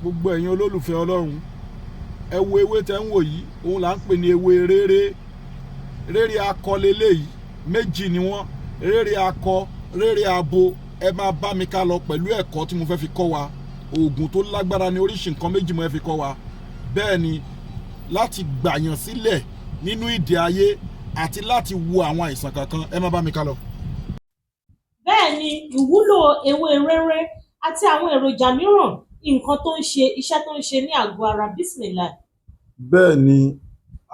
Gbogbo ẹ̀yin olólùfẹ́ Ọlọ́run, ẹ wo ewé tẹ́ ń wò yìí, òun là ń pè ní ewé réré. Réré akọ leléyìí, méjì ni wọ́n, réré akọ, réré abo. Ẹ máa bá mi ká lọ pẹ̀lú ẹ̀kọ́ tí mo fẹ́ fi kọ́ wa. Oògùn tó lágbára ní oríṣi nǹkan méjì mo fẹ́ fi kọ́ wa. Bẹ́ẹ̀ ni, láti gbàyàn sílẹ̀ nínú ìdè ayé àti láti wo àwọn àìsàn kankan. Ẹ máa bá mi ká lọ. Bẹ́ẹ̀ ni, ìwúlò ewé réré àti àwọn èròjà mìíràn, nǹkan tó ń ṣe, iṣẹ́ tó ń ṣe ní àgọ́ ara. Bismillah. Bẹ́ẹ̀ ni,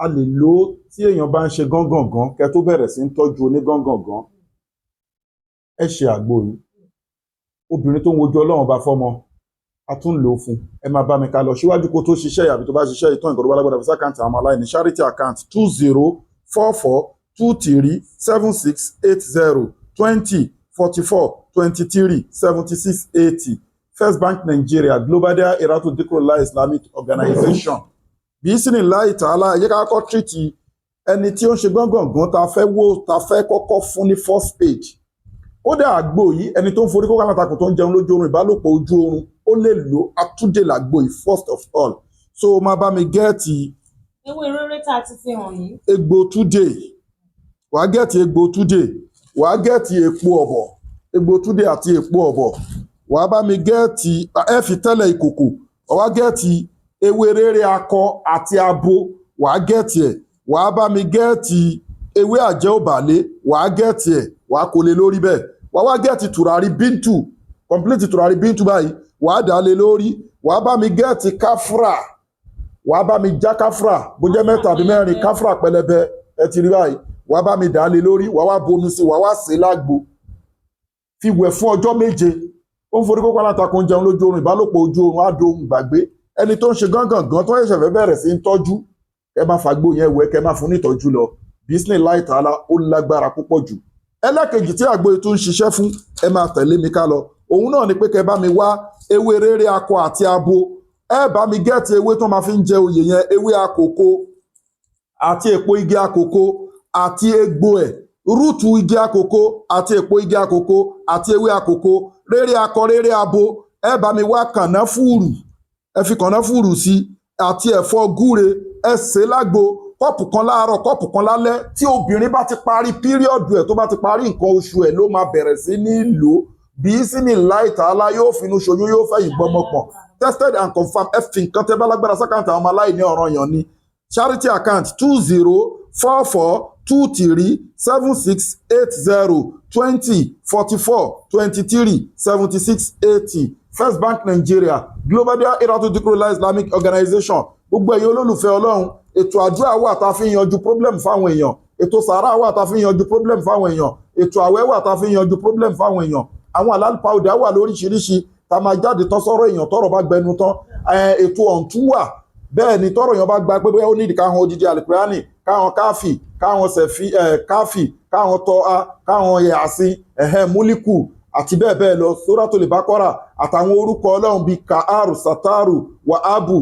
a lè lò ó tí èèyàn bá ń ṣe gángangan. Kẹ́ tó bẹ̀rẹ̀ sí ń tọ́jú onígángangan, ẹ ṣe àgbo yìí. Obìnrin tó ń wojú Ọlọ́run bá fọ́mọ, a tún lò ó fún. Ẹ máa bá mi ká lọ síwájú kó tó ṣiṣẹ́ àbí tó bá ṣiṣẹ́ ìtàn ìkọ̀dọ̀ bá lágbàdà fún account àwọn aláìní, charity account 2044237680, 2044237680, First Bank Nigeria, Global Dahiratu Dhikrlahi Islamic Organization. Bi-idhnillahi ta'ala, ẹ jẹ́ ká kọ́kọ́ treat ẹni tí ó ń ṣe gángangan tá a fẹ́ wò, tá a fẹ́ kọ́kọ́ fún ní first aid. Kódà àgbo yìí, ẹni tó ń forí kókó alátakò, tó ń jẹun lójú oorun, ìbálòpọ̀ ojú oorun, ó lè lò. Àtúndè làgbo yìí first of all. So máa bá mi get ewé réré tá a ti fi hàn yín. Egbò túdè, wàá get egbò túdè, wàá get èpo ọ̀bọ̀, egbò túdè àti èpo ọ̀bọ̀. Wàá bá mi get, ẹ fi tẹ́lẹ̀ ìkòkò, wàá get ewé réré akọ àti abo, wàá get ẹ̀. Wàá bá mi get ewé àjẹ́ òbàlẹ̀, wàá get ẹ̀, wàá kó lé lórí bẹ́ẹ̀. Wàá wá get tùràrí bíntù, complete tùràrí bíntù báyìí, wàá dà á lé lórí. Wàá bá mi get káfúrà, wàá bá mi já káfúrà, bó jẹ́ mẹ́ta àbí mẹ́rin, káfúrà pẹlẹbẹ, ẹ ti rí báyìí. Wàá bá mi dà á lé lórí, wàá wá bomi sí, wàá wá sè é lágbo, fi wẹ̀ fún ọjọ́ 7. Ó ń forí kókó alátakò, ń jẹun lójú oorun, ìbálòpọ̀ ojú oorun, á dohun gbàgbé. Ẹni tó ń ṣe gángangan tó ṣẹ̀ṣẹ̀ fẹ́ bẹ̀rẹ̀ sí ń tọ́jú, ẹ máa fàgbo yẹn wẹ̀, kẹ́ máa fún nítọ́jú lọ. Bi-idhnillahi ta'ala, ó lágbára púpọ̀ jù. Ẹlẹ́kejì tí àgbo yìí tún ń ṣiṣẹ́ fún, ẹ máa tẹ̀lé mi ká lọ, òun náà ni pé kẹ́ bá mi wá ewé rere akọ àti abo. Ẹ bá mi get ewé tó máa fi ń jẹ oyè yẹn, ewé àkókò àti èpo igi àkókò àti egbò ẹ̀, root igi àkókò àti èpo igi àkókò àti ewé àkókò, rere akọ, rere abo. Ẹ bá mi wá kànáfùrù, ẹ fi kànáfùrù sí àti ẹ̀fọ́ gúre. Ẹ sè é lágbo, kọ́ọ̀pù kan láàárọ̀, kọ́ọ̀pù kan lálẹ́. Tí obìnrin bá ti parí period ẹ̀, tó bá ti parí nǹkan oṣù ẹ̀, ló máa bẹ̀rẹ̀ sí ní lò. Bi-idhnillahi ta'ala, yóò finú ṣoyún, yóò fẹ́ ìgbọ́mọ pọ̀n. Tested and confirmed. Ẹ fi nǹkan tẹ́ bá lágbára sí account àwọn ọmọ aláìní, ọ̀ranyàn ni. Charity account 2044237680, 2044237680, First Bank Nigeria, Global Dahiratu Dhikrlahi Islamic Organization. Gbogbo ẹ̀yin olólùfẹ́ Ọlọ́run, ètò àdúrà wà tá a fi ń yanjú problem fáwọn èèyàn, ètò sàárà wà tá a fi ń yanjú problem fáwọn èèyàn, ètò àwẹ̀ wà tá a fi ń yanjú problem fáwọn èèyàn. Àwọn halal powder wà lóríṣiríṣi tá a máa jáde tán sọ́rọ̀ èèyàn, tọ́rọ̀ bá gbẹnu tán. Ètò ọ̀ǹtú wà. Bẹ́ẹ̀ ni, tọ́rọ̀ èèyàn bá gba pé bóyá ó nídìí káwọn odidi alukurani, káwọn káfì, káwọn sẹ̀fí, káfì, káwọn tọ́a, káwọn yàsín, ẹ̀hẹ́n, múlíkù àti bẹ́ẹ̀ bẹ́ẹ̀ lọ, Suratul Baqara àtàwọn orúkọ Ọlọ́run bíi Kaaru, Sataru, Wàhábù,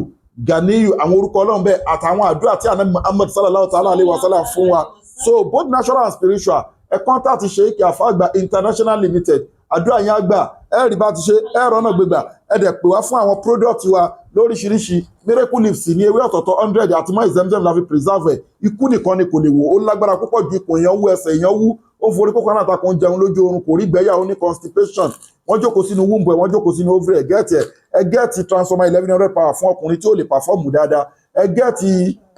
Ganiyu, àwọn orúkọ Ọlọ́run bẹ́ẹ̀ àtàwọn àdúrà tí Ànábì Muhammad sallallahu ta'ala alayhi wa sallam fún wa. So both natural and spiritual, ẹ contact Sheikh Afagba International Limited. Àdúrà yẹn á gbà, ẹ rí bá ti ṣe, ẹ rọ́nà gbégbà. Ẹ dẹ̀ pè wá fún àwọn product wa lóríṣiríṣi. Miracle leaves ní ewé ọ̀tọ̀ọ̀tọ̀ 100 àti mọ́ ìzẹ́mzẹ́m la fi preserve ẹ̀. Ikú nìkan ni kò lè wò. Ó lágbára púpọ̀ ju. Ikùn èèyàn wú, ẹsẹ̀ èèyàn wú, ó ń forí kókó alátakò, ń jẹun lójú oorun, kò rí gbẹ́yà, ó ní constipation, wọ́n jókòó sínú womb ẹ̀, wọ́n jókòó sínú ovary ẹ̀, get ẹ̀. Ẹ get transformer 1100 power fún ọkùnrin tí ó lè perform dáadáa. Ẹ get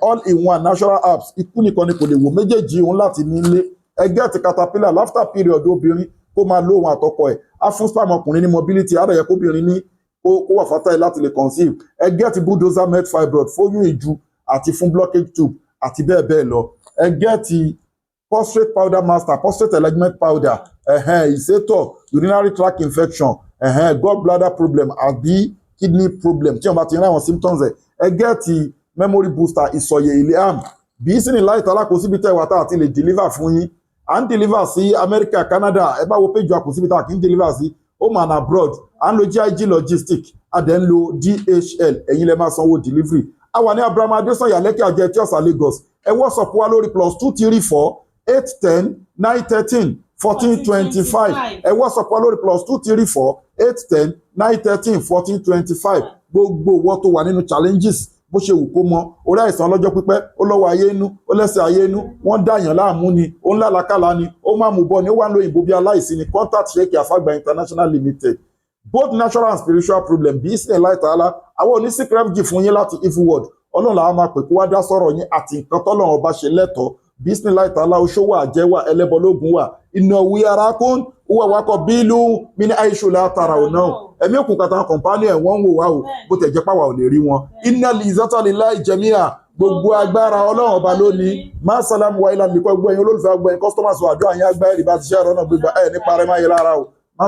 all in one natural herbs. Ikú nìkan ni kò lè wò, méjèèjì òun láti nílé. Ẹ get caterpillar after period obìnrin, kó máa lo ohun àtọkọ ẹ̀, á fún sperm ọkùnrin ní mobility, á dẹ̀ yẹ kóbìnrin ní kó wà fertile láti lè conceive. Ẹ get bulldozer med fibroid fóyún ìju àti fún blockage tube àti bẹ́ẹ̀ bẹ́ẹ̀ lọ. Ẹ get prostate powder master, prostate enlargement powder, ẹ̀hẹ́n, ìsétọ̀, urinary tract infection, ẹ̀hẹ́n, gallbladder problem àbí kidney problem tí wọ́n bá ti rí àwọn symptoms ẹ̀. Ẹ get memory booster, ìsọ̀yè ilham. Bi-idhnillahi ta'ala, kò síbi tẹ́ wà tá àti lè deliver fún yín. À ń deliver sí America, Canada. Ẹ bá wo page wa, kò síbi tá a kì í deliver sí, home and abroad. À ń lo GIG Logistic, a dẹ̀ ń lo DHL. Ẹ̀yin lẹ máa sanwó delivery. A wà ní Abraham Adesanya, Lekki Ajah, Etí Ọ̀sà, Lagos. Ẹ WhatsApp wa lórí +2348109131425. Ẹ WhatsApp wa lórí +2348109131425. Gbogbo ìwọ tó wà nínú challenges, bó ṣe wù kó mọ orí àìsàn ọlọ́jọ́ pípẹ́, ó lọ́wọ́ ayé inú, ó lẹ́sẹ̀ ayé inú, wọ́n dàyàn láàmú ni, ó ń lálàkàlà ni, ó má mú bọ́ ni, ó wà ń lo òyìnbó bí aláìsí ni, contact Sheikh Afagba International Limited. Both natural and spiritual problem, bí ìsìn láì tààlà, àwọn oní seek refuge fún yín láti evil world. Ọlọ́run làwọn máa pè kó wá dá sọ̀rọ̀ yín àti nǹkan tọ́lọ́run ọba ṣe lẹ́tọ̀ọ́. Bísí láì tààlà, oṣó wà, jẹ́ wà, ẹlẹ́bọlógún wà, ìnáwó ara kún wà, wákọ̀ bílù mí ní àìṣù látara ò náà. Ẹ̀mí òkùnkùn àtàwọn company ẹ̀, wọ́n ń wò wá o, bó tẹ̀ jẹ́ pàwà ò lè rí wọn. Iná lìzátà lè láì jẹ̀míà, gbogbo agbára Ọlọ́run ọba lónìí. Má sálámù wa ilà nìkan. Gbogbo ẹ̀yin olólùfẹ́, gbogbo ẹ̀yin customers wa, àdúrà yín agbá ẹ̀rí bá ti ṣe ẹ̀rọ náà gbégbá ẹ̀ nípa rẹ̀ máa yẹ lára o. Má.